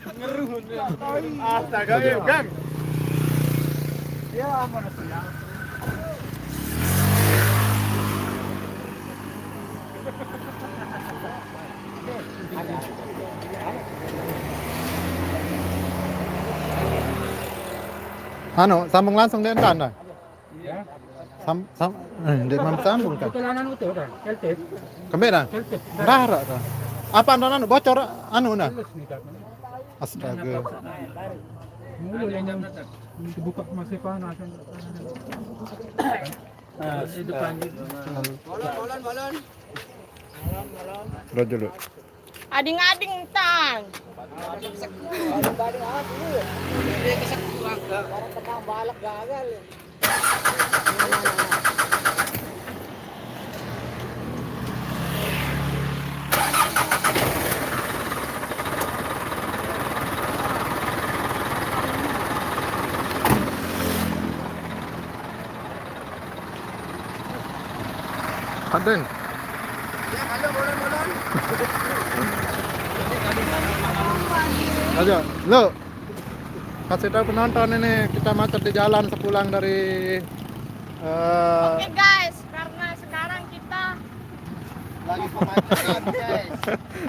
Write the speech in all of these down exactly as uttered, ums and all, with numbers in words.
Astaga, eh, Gang. Anu, sambung langsung dengan anda. Sam, sam, eh, dia mam sambung kan? Betul, anu tuh, kan? L T. Kembe dah? L T. Darah dah. Apa anda anu bocor anu nah? Terus nih, kan? Astaga. Mulu yang, yang dibuka masih panas. Nah, itu kan. Balon, balon, balon. Udah dulu. Ading-ading, Tang. Ading-ading amat lu. Dia kesek kurang, Kak. Orang tenang, balak gagal. Aden. Ya, halo, bolon, bolon. Aja, lo. Kasih tahu penonton ini kita macet di jalan sepulang dari, eh, Oke, guys, karena sekarang kita lagi kemacetan, guys.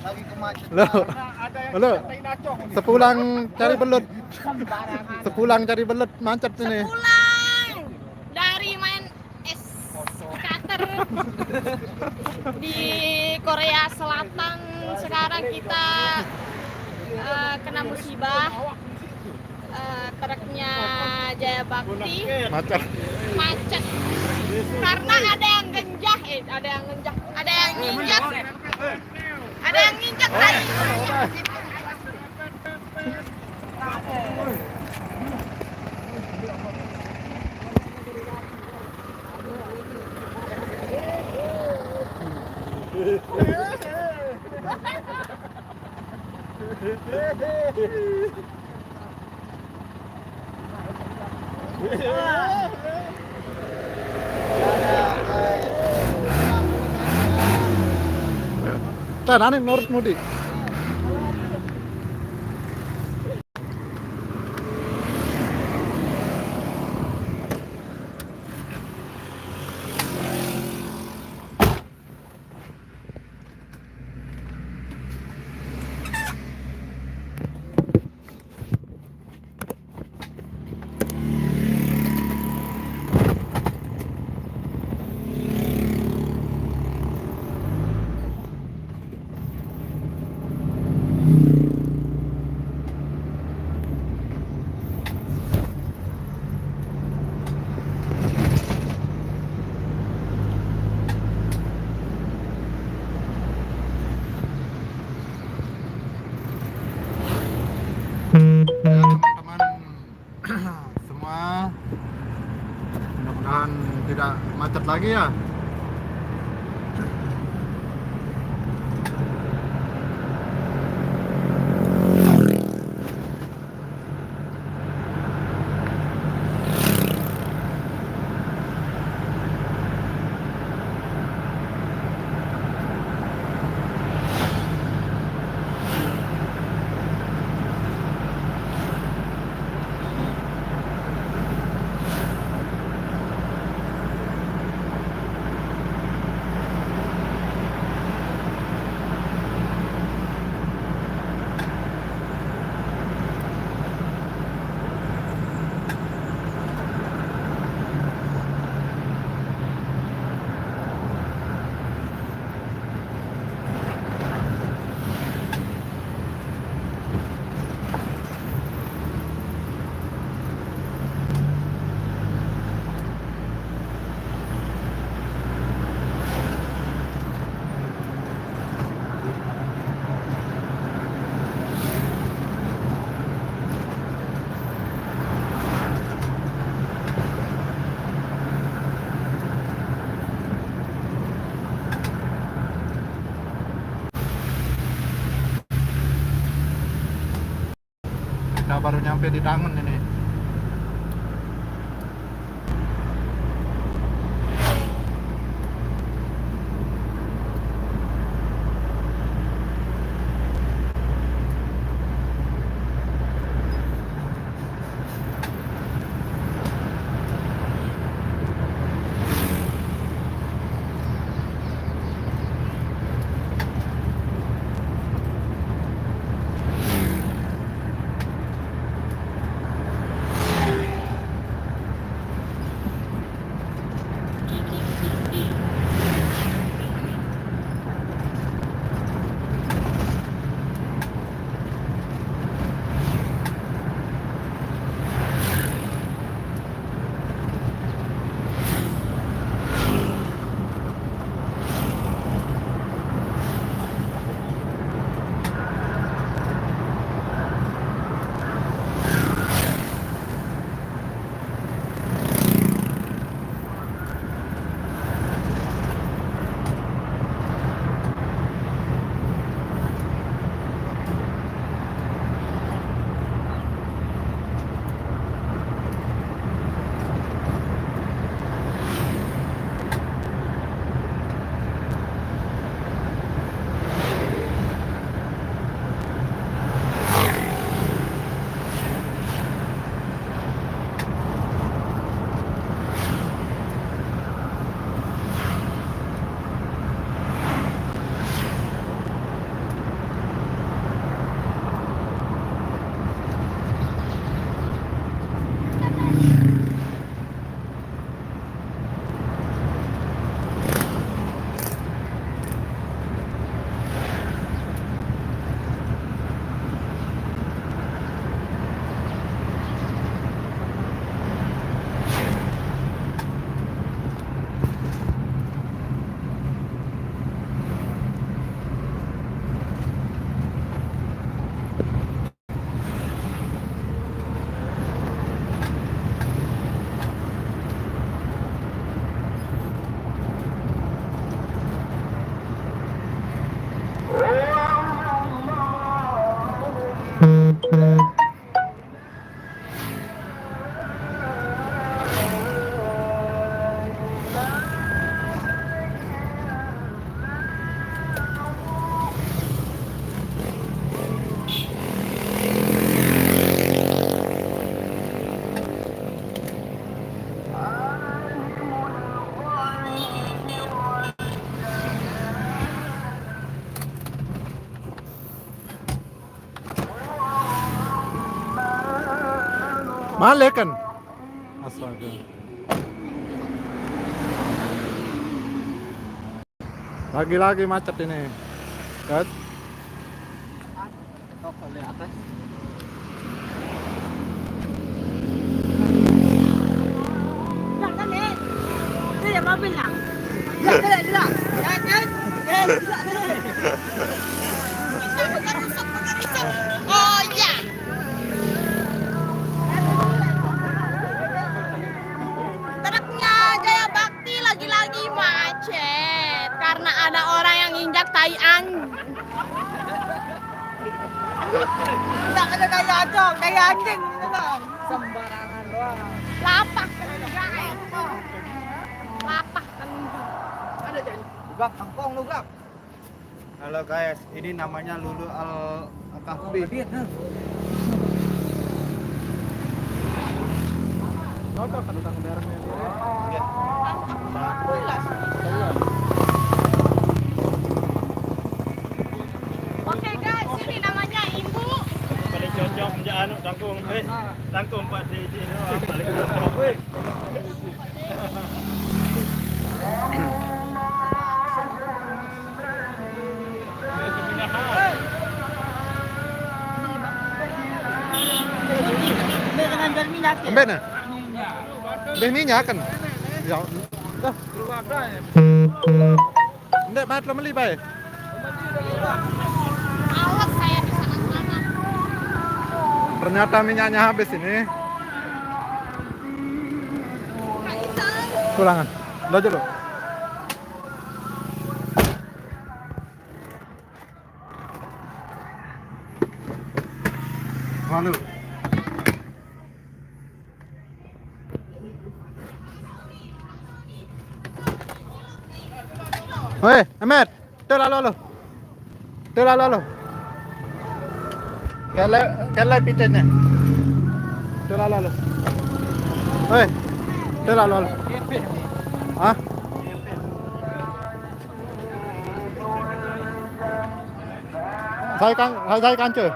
Lagi kemacetan. Lo. Karena ada yang Lo. Kita acong ini. Sepulang cari belut. Sembarangan. Sepulang cari belut macet ini. Sepulang dari main es skater di Korea Selatan, sekarang kita, eh, kena musibah. Eh, truknya Jaya Bakti macet. Macet karena ada yang genjah, eh, ada yang genjah, ada yang nginjak, ada yang nginjak tadi. Tah, nani menurut Mudi? Ya, teman-teman semua, mudah-mudahan tidak macet lagi ya. Kita baru nyampe di Tangun ini. Malik kan? Astaga. Lagi-lagi macet ini. Kan? Gerak kan, eh? Dia yang mobil lah. Gerak, gerak, gerak. Ya, kan? Eh, gerak, gerak. Kita bukan rusuk, bukan rusuk. Oh, iya. Truknya Jaya Bakti lagi-lagi macet karena ada orang yang injak tai anjing. Nggak ada tai anjing, tai anjing gitu, Bang. Sembarangan doang. Lapak kan enggak, eh. Lapak kan enggak. Ada jangan. Lu, Gap, tangkong lu, Gap. Halo guys, ini namanya Lulu Al Kahfi. Cocok kan utang merahnya dia. Iya. Oke guys, ini namanya Ibu. Paling cocok aja anu tangkung, eh, tangkung Pak D J doang paling cocok. Ambil nah. Ambil minyak kan. Ya. Dah. Ndek, mat lo meli bae. Awas saya di sana. Ternyata minyaknya habis ini. Pulangan. Lo aja lo. Malu. Weh, Emet, tu lalu lo. Tu lalu lo. Kele, kele pitenya. Tu lalu lo. Weh, tu lalu lo. Hah? Saya kan, saya kan tu.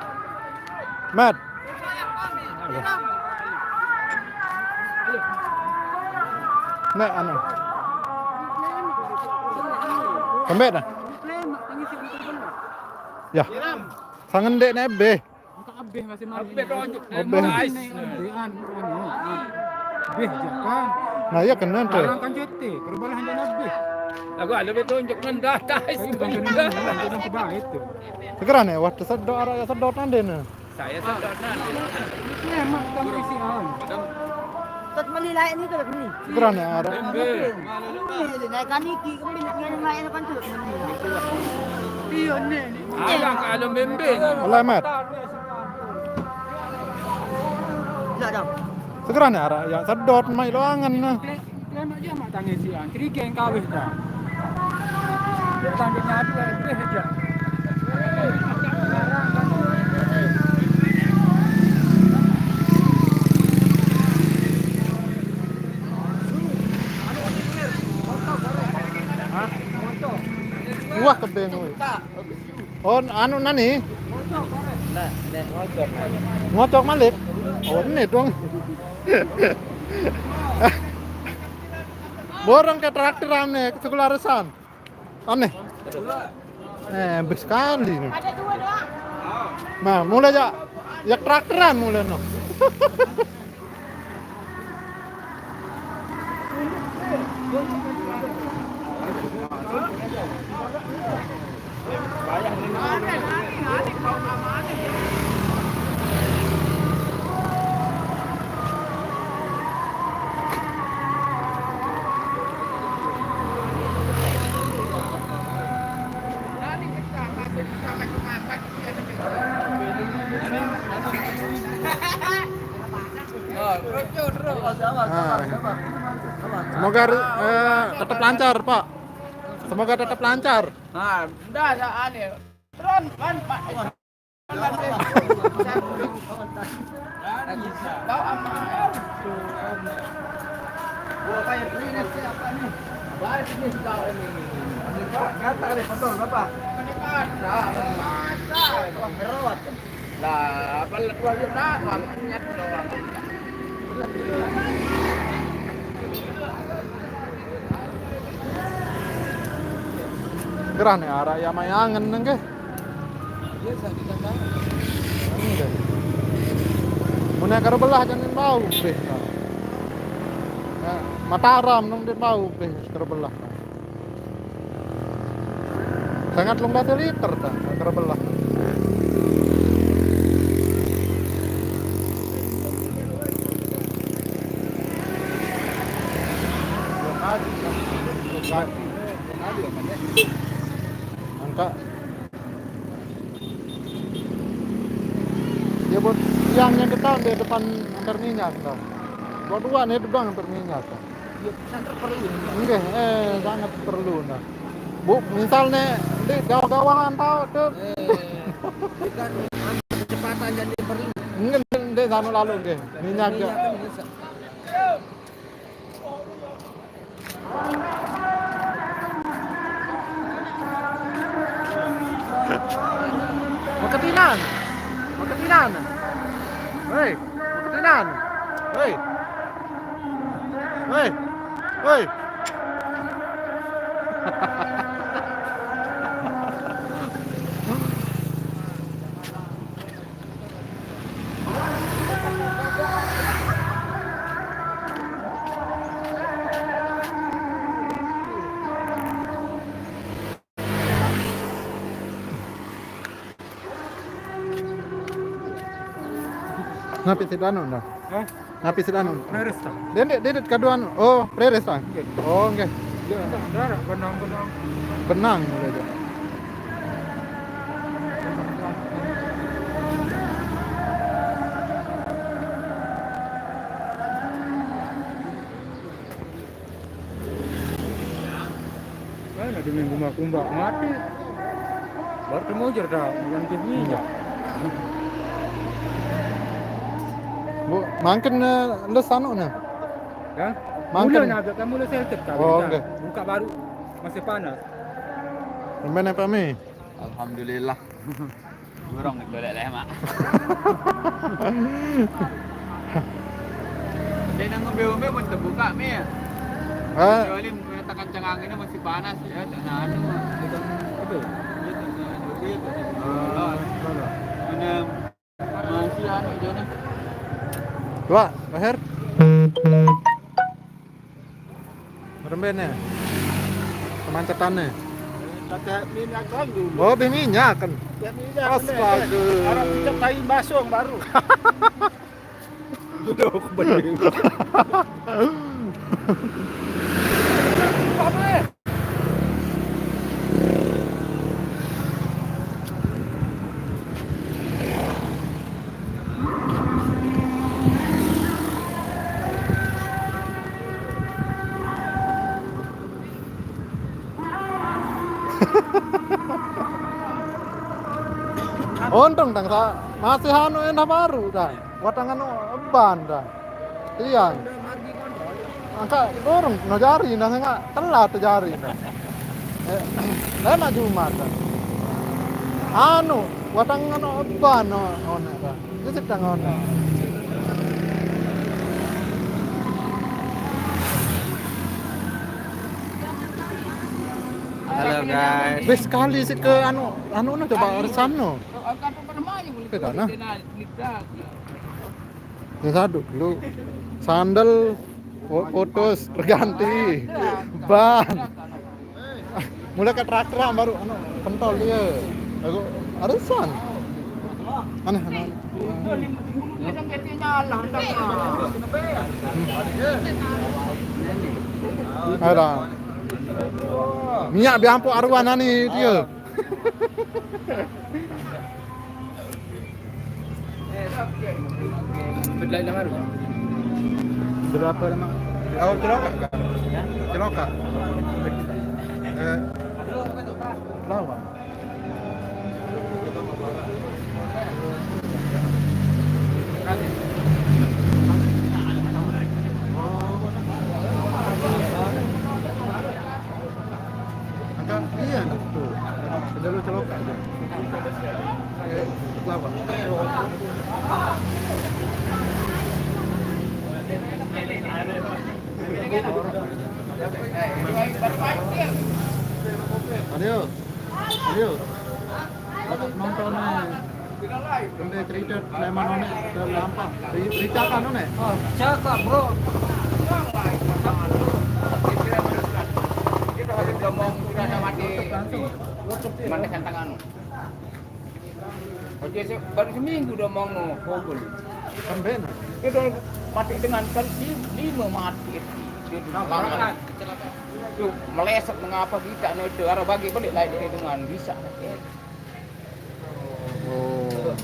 Mat. Nek anu. Kembet dah. Ya. Sangen dek nebe. Abeh masih mari. Abeh tonjuk. Abeh. Abeh anu, anu. Abeh je kan. Nah, iya kena tu. Orang kan cete, kerbalah hanya abeh. Aku ada betonjuk nenda atas. Saya bukan kena, bukan kena sebab itu. Segera nih, waktu sedot, arah sedot nanti nih. Saya sedot nanti. Ini emang kita isi awan. Tat meli lain ni kalau beli. Segera nih, arah. Ini naik kami ki kami nak naik naik kan tu. Iya ni. Alang kalau bembe. Alamat. Lah dah. Segera nih, arah. Ya sedot mai loangan nah. Lemak dia mak tangis siang. Kerikil yang kawin dah. Dia tangkap nyatu, eh, dia aja. Hah? Wah, kebeng, weh. Oh, anu nani? Nah, nek ngocok. Ngocok malik? Oh, ini dong. Borong ke traktir ane, sekolah resan. Aneh. Eh, bes sekali nih. Nah, mulai ya, ya traktiran mulai no. Nah, semoga eh, tetap lancar, Pak. Semoga tetap lancar. Nah, udah ya, aneh. Turun, Pak. Kau aman. Gua kayak ini sih apa nih? Baik ini sudah ini. Ini, Pak, nyata nih, betul, Bapak. Ini ada, ada. Wah, gerawat. Lah, apa lu keluar dia, Pak? Maksudnya doang. Gerah nih, arah ya mayangen nengke. Iya, saya tidak tahu. Mun karo belah jangan bau beh. Nah, Mataram nang dia bau beh karo belah. Sangat lung batu liter ta karo belah. Angka Ya buat yang yang kita di depan antar minyak ta. Buat dua nih doang antar minyak ta. Iya, sangat perlu ini. Nggih, eh sangat perlu nah. Bu, misalnya di gawah-gawahan tau tuh. Eh, kan kecepatan jadi perlu. Nggih, di sana lalu nggih. Minyak ya. Minyak kan bisa. Makatinan. Makatinan. Hei, makatinan. Hei. Hei. Hei. Napi sik anu nda? Hah? Napi sik anu? Reres ta? Dendet, dendet kaduan. Oh, reres ta? Nggih. Oh, nggih. Nda, nda, benang, benang. Benang mulai dia. Kan ada minggu makumbak mati. Baru temu jer dah, bukan ke minyak. Bu, mangkin eh, les anu nih. Ya? Mangkin. Mula nak agak kamu les seltek kau. Oh, dah. Nggih. Buka baru masih panas. Remben apa mi? Alhamdulillah. Burung itu lek leh, Mak. Dia nang ngombe-ngombe pun terbuka, Mi. Eh. Kecuali mengatakan cengang ini masih panas, ya, tak nahan, Mak. Itu, itu. Iya, tak nahan, tapi ya, tak nahan. Ah, mana? Mana? Masih anu, dia ni. Dua, Maher. Remben ya. Kemancetannya. Pakai minyak kan dulu. Oh, beli minyak kan. Pakai minyak. Astaga. Orang pucuk kayu basung baru. Udah aku bening. Untung tang sa masih anu endah baru dah. Watang anu eban dah. Iya. Angka dorong no jari nah enggak telat jari nah. Eh, lama Jumat dah. Anu, watang anu eban no, no, no, dah. Itu sedang ngono. Halo, guys. Wis sekali sik ke anu, anu no coba resan no. Beda nah. Ya satu dulu. Sandal pu- putus terganti. Ban. Mulai ke traktor baru anu pentol dia. Aku arisan. Aneh aneh. Ada. Minyak biampu aruan ani dia. Bedai lang aru. Berapa lama? Oh, celaka kan? Celaka. Eh, lawan. Angkat, iya, tuh. Ada lu celaka aja. Eh, kelapa. Ayo. Ayo. Nonton nih. Kembali cerita Sulaiman Onek ke Lampang. Cerita kan Onek? Oh, cakap, bro. Kita harus ngomong, kita ada mati. Mana tangan? Oke, se-, baru seminggu udah mau ngopol. Kan benar. Dia udah mati dengan kan si lima mati. Dia udah lama. Tuh, meleset mengapa kita nih itu. Arah bagi balik lagi dia dengan bisa. Oh.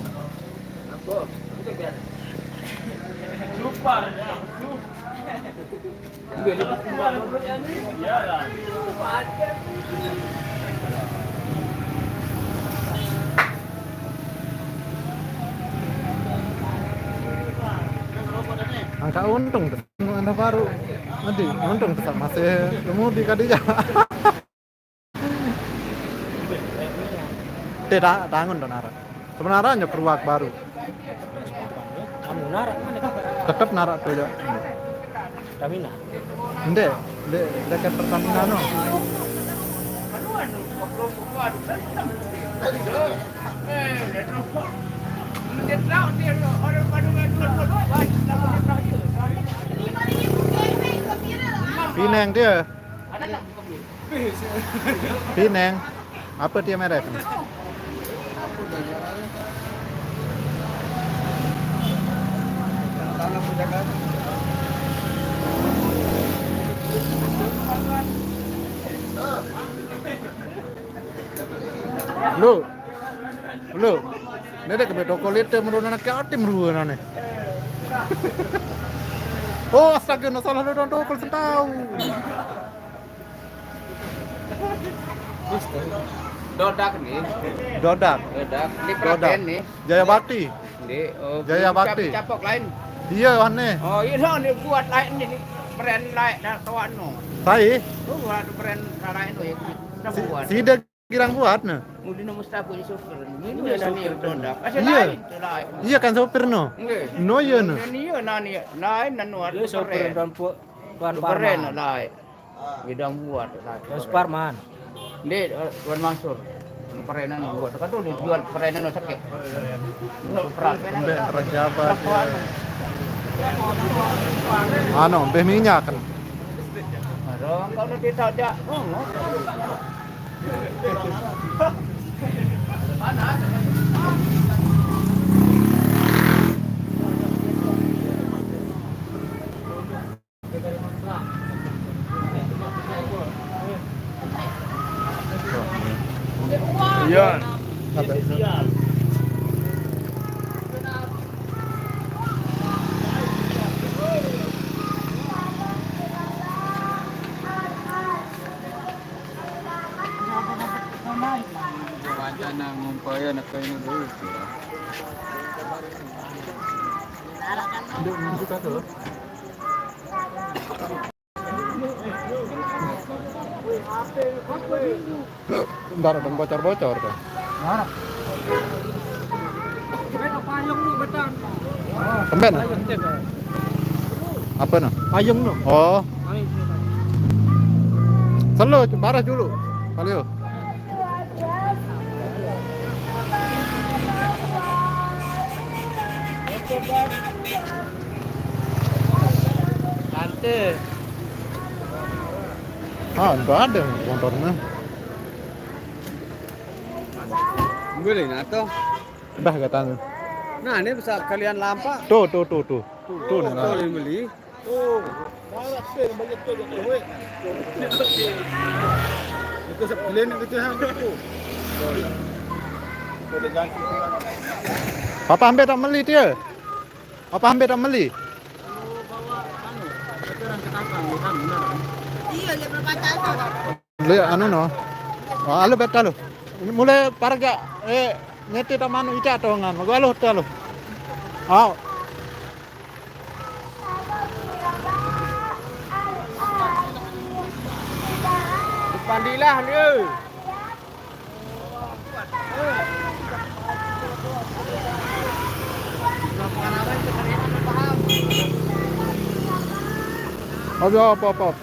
Lupa. Angka untung tuh. Anda baru. Nanti untung tuh masih kemudi kadinya. Tidak, tangan dong, Nara. Sebenarnya peruak baru. Kamu narak mana? Tetap narak tuh ya. Pertamina. Ndek, ndek dekat Pertamina no. Pineng dia. Pineng. Apa dia merek? Lu. Lu. Ini ada ke toko lite menurun anak yatim ruanane. Oh, astaga, no salah lu dong toko sentahu. Dodak nih. Dodak. Dodak. Ini Dodak. Perhatian nih. Jaya Bakti. Ini, oh, Jaya Bakti. Capok lain. Iya, aneh. Oh, iya dong, ini buat lain ini. Brand lain dah tuan no. Tai. Tuh buat brand lain no ya. Kita Si, buat. Si dia girang buat no. Mudi no Mustafa ini sopir. Ini Iya, ada nih sopir. Dodak. Masih Iya. Lain, lain. Iya kan sopir no. Nggih. No iya no. Ini iya nani lain nanu ada Iya, sopir brand. Dan pu-, Tuan Brand Parman. Lain. Bidang buat. Tuan Suparman. Ini, eh, Tuan Mansur. Perenan buat. Kan tuh dijual perenan sakit. Ini perak. Mbak Raja apa dia? Anu, mbeh minyak kan. Ada kalau tidak ada. Oh, no. Iya. Wacana ngumpulin anak ini dulu. Ndak, nunjuk kata lo. Ntar ada bocor-bocor tuh. Mana? Kemben? Payung tuh, betul. Apa no? Payung no. Oh. Ayo, sini, Pak. Selo, barah dulu. Paleo. Tante. Ah, ndak ada motornya. Boleh, nah, tuh. Dah, kata. Nah, ini bisa kalian lampak. Tuh, tuh, tuh, tuh. Tuh, tuh, nah, tuh, nah. Yang beli. Oh, malah sih, yang beli tuh, tuh, weh. Itu sebelin gitu, ha, tuh. Papa ambil tak meli dia? Apa hampir tak meli? Bawa anu, Lihat anu no. Wah, alu beta lu. Mulai parga eh neti tamanu ita tongan. Mago alu talu. Aw. Pandilah dia. Hop, hop, hop, hop.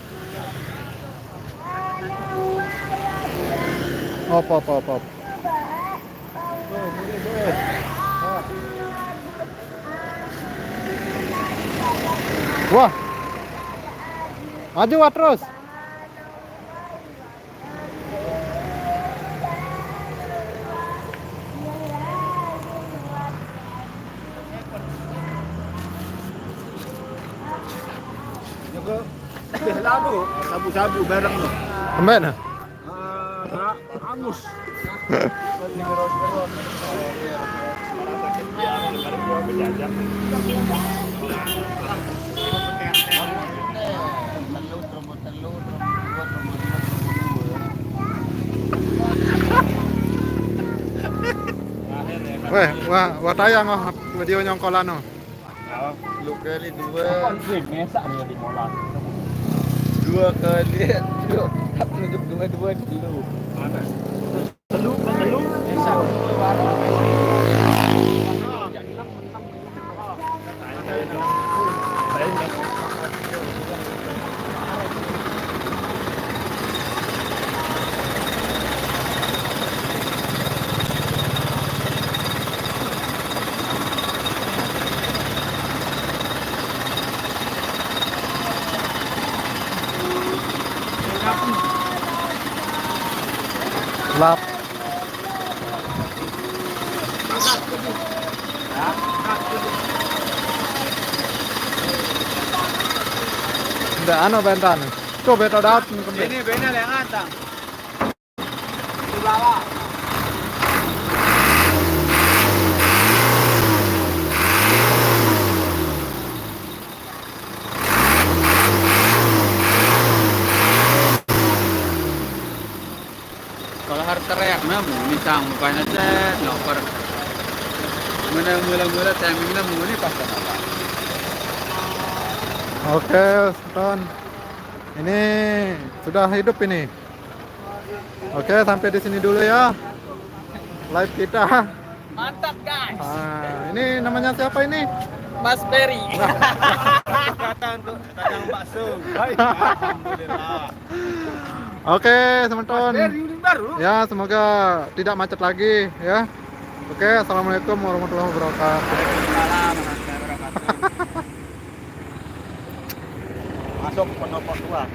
Hop, hop, hop, hop. Wah. Maju, wah, terus. Jago. Lalu sabu-sabu bareng no. Kembali nah. Ah, angus. Weh, wah, wah tayang oh video nyongkolan oh. Dua kali dua. Apa sih mesak dia di mola? Dua kali dua. Aku nunjuk dua dua dulu. Mana? Telu, telu, mesak. Lap. Ndak anu bentan. Tuh beta dapat nih kembali. Ini benar yang antang. Di bawah. Kalau harus teriak namu, ini sang mukanya set, ngoper. Mana mula-mula timing namu ini pas apa? Oke, Sultan. Ini sudah hidup ini. Oke, sampai di sini dulu ya. Live kita. Mantap, guys. Ah, ini namanya siapa ini? Mas Berry. Kata untuk tadang bakso. Alhamdulillah. Oke, semeton. Mas Berry, ini baru. Ya, semoga tidak macet lagi ya. Oke, assalamualaikum warahmatullahi wabarakatuh. Waalaikumsalam warahmatullahi wabarakatuh. Masuk pendopo dua.